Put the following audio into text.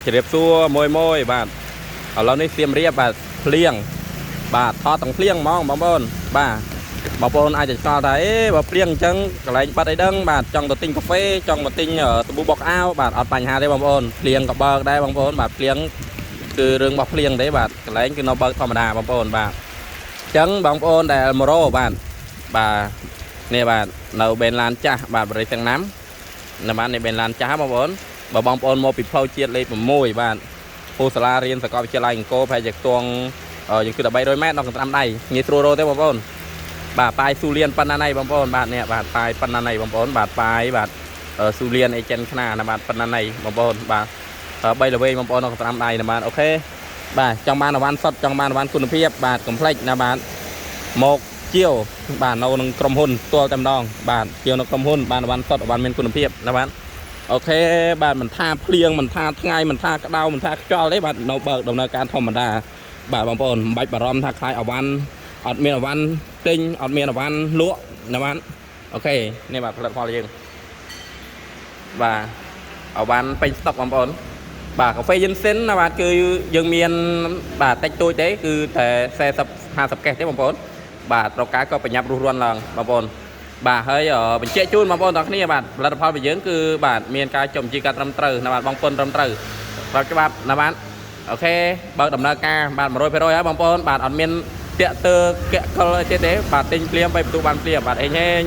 ជម្រាបសួរមួយមួយបាទឥឡូវនេះសៀមរាបបាទភ្លៀងបាទថតទាំងភ្លៀងហ្មងបងប្អូនបាទបងប្អូនអាចจะឆ្ងល់ថាអេបើភ្លៀងអញ្ចឹងកន្លែងបាត់អីដឹងបាទចង់ទៅទិញកាហ្វេចង់មកទិញសាប៊ូបោកអាវបាទអត់បញ្ហាទេបងប្អូនភ្លៀងក៏បើកដែរបងប្អូនបាទភ្លៀងគឺរឿងរបស់ភ្លៀងទេបាទកន្លែងគឺនៅបើកធម្មតាបងប្អូនបាទអញ្ចឹងបងប្អូនដែលមករកបាទបាទនេះបាទនៅបេនឡានចាស់បាទបរិយាទាំងណាំនៅបាទនេះបេនឡានចាស់បងប្អូន បើបងប្អូនមកពីផ្លូវជាតិលេខ6បាទពូសាលារៀនសាកលវិទ្យាល័យអង្គរប្រហែលជាខ្ទង់យើងគឺតែ300ម៉ែត្រដល់កន្ត្រាំដៃងាយស្រួលរកទេបងប្អូនបាទប៉ាយស៊ូលៀនប៉ុណ្ណាណៃបងប្អូនបាទនេះបាទប៉ាយប៉ុណ្ណាណៃបងប្អូនបាទប៉ាយបាទស៊ូលៀនអេចិនខ្នាណាបាទប៉ុណ្ណាណៃបងប្អូនបាទ3ល្វែងបងប្អូនដល់កន្ត្រាំដៃណាបាទ OK បាទចង់បានអវ៉ាន់សុតចង់បានអវ៉ាន់គុណភាពបាទកុំភ្លេចណាបាទមកជាវបាទនៅនឹងក្រុមហ៊ុនផ្ទាល់តែម្ដងបាទជាវនៅក្រុមហ៊ុនបានអវ៉ាន់សុតអវ៉ាន់មានគុណភាពណាបាទ OK បាទមិនថាភ្លៀងមិនថាថ្ងៃមិនថាក្តៅមិនថាខ្យល់ទេបាទនៅបើកដំណើរការធម្មតាបាទបងប្អូនមិនបាច់បារម្ភថាខ្លាចអវ៉ាន់អត់មានអវ៉ាន់ទិញអត់មានអវ៉ាន់លក់ណាបាទ OK នេះបាទផលិតផលយើងបាទអវ៉ាន់ពេញស្តុកបងប្អូនបាទកាហ្វេយិនសិនណាបាទគឺយើងមានបាទតិចតួចទេគឺតែ40 50កេសទេបងប្អូនបាទត្រូវការក៏ប្រញាប់រុះរាន់ឡើងបងប្អូន បាទហើយបញ្ជាក់ជូនបងប្អូនទាំងគ្នាបាទផលិតផលរបស់យើងគឺបាទមានការចុះបញ្ជីការត្រឹមត្រូវណាបាទបងប្អូនត្រឹមត្រូវស្របច្បាប់ណាបាទ OK បើកដំណើរការបាទ100%ហើយបងប្អូនបាទអត់មានតាក់ទើកែកលអីទៀតទេបាទទិញភ្លាមបីបន្ទូបានភ្លាមបាទអេងហេង។